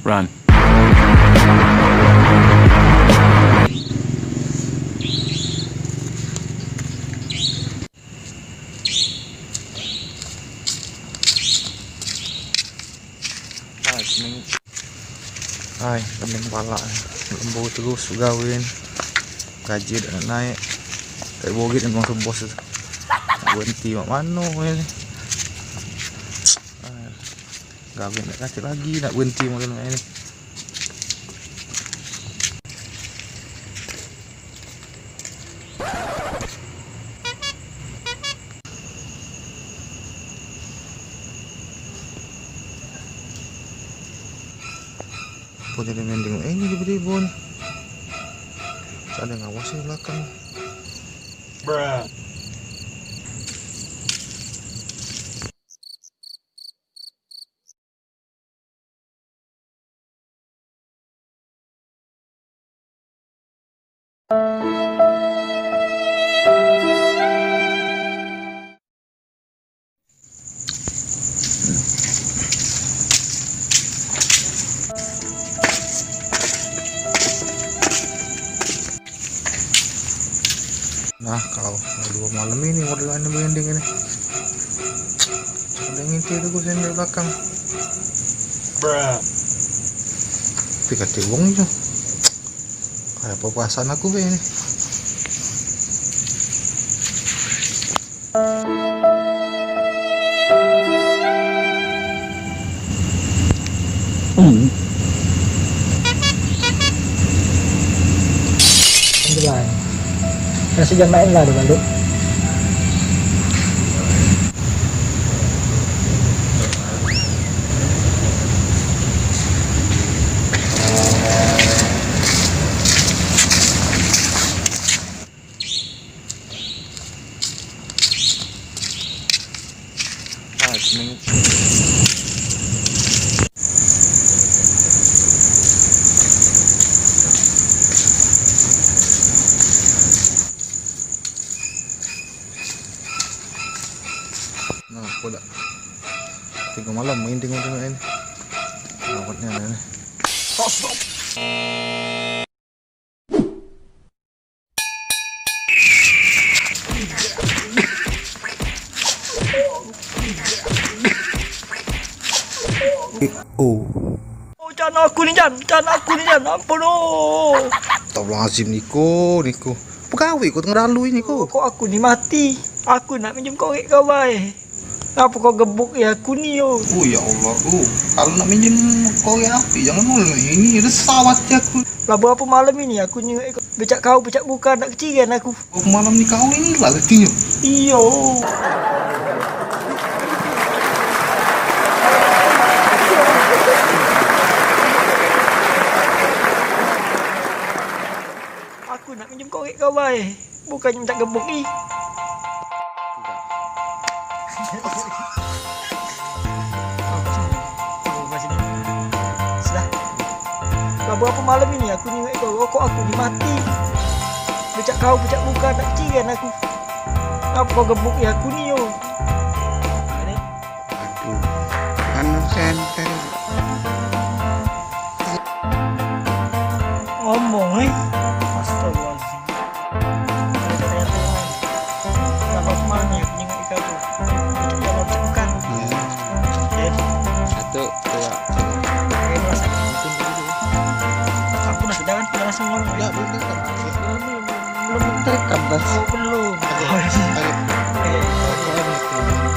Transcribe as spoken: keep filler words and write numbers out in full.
Run. Ai, kening. Ai, kening pala. Lembu terus gawe ni. Gaji dak naik. Kayak bogit memang tu bos tu. Nak berhenti mak mano ni. Ai, gawe nak kacik lagi, nak berhenti model mak ni. Apo jadi mending ini tiba-tiba ni. Dak ado ngawas di belakang. Bruh. Nah, kau dua malam ini model ane merinding ini. Ada ngintip tu, ku sendok belakang. Bruh. Tapi kate wong tu. Kayak apa perasaan aku be ini? Hmm. Kasih jam main lah dulu. Ah, seneng. Nah, aku dah tiga malam main tengok-tengok ini. Rawatnya ada nih. Oh. Oh, Jan, aku ni, Jan. Jan, aku ni, Jan. Ampun, oh. Astagfirullahalazim, Niko, Niko. Pegawe kau tengah lalu ini, Niko. Kok aku ni mati? Aku nak minjem korek kau bae. Ngapo kau gebuk ya aku ni, yo? Oh, ya Allah, oh. Kalau nak minjem korek api, jangan mulu ini, resah hati aku. Lah, berapa malam ini aku nyengok kau? Becak kau, becak bukan, nak kecigan aku. Oh, malam ni kau ini lah rezekinyo. Iyo. Aku nak minjem korek kau bae. Bukannyo minta gebuk ni. Sudah. Lah, berapa malam ini aku nyengok kau, rokok aku ni mati. Becak kau, becak bukan, nak kecigan aku. Ngapo kau gebuk ya aku ni, yo? Aduh, anu senter. Ngomong, eh. Astagfirullahaladzim. Kalau kata ya Tuhan, kalau aku malam ni, aku nyengok ikau tu. Itu kalau bukan. Iya. Eh. Satu, dua, tiga. Aku rasa. Aku nak sedangkan aku rasa ngomong. Enggak, belum terekam. Belum, belum, belum terekam, Bas. Oh, belum. Oke. Oke. Oke.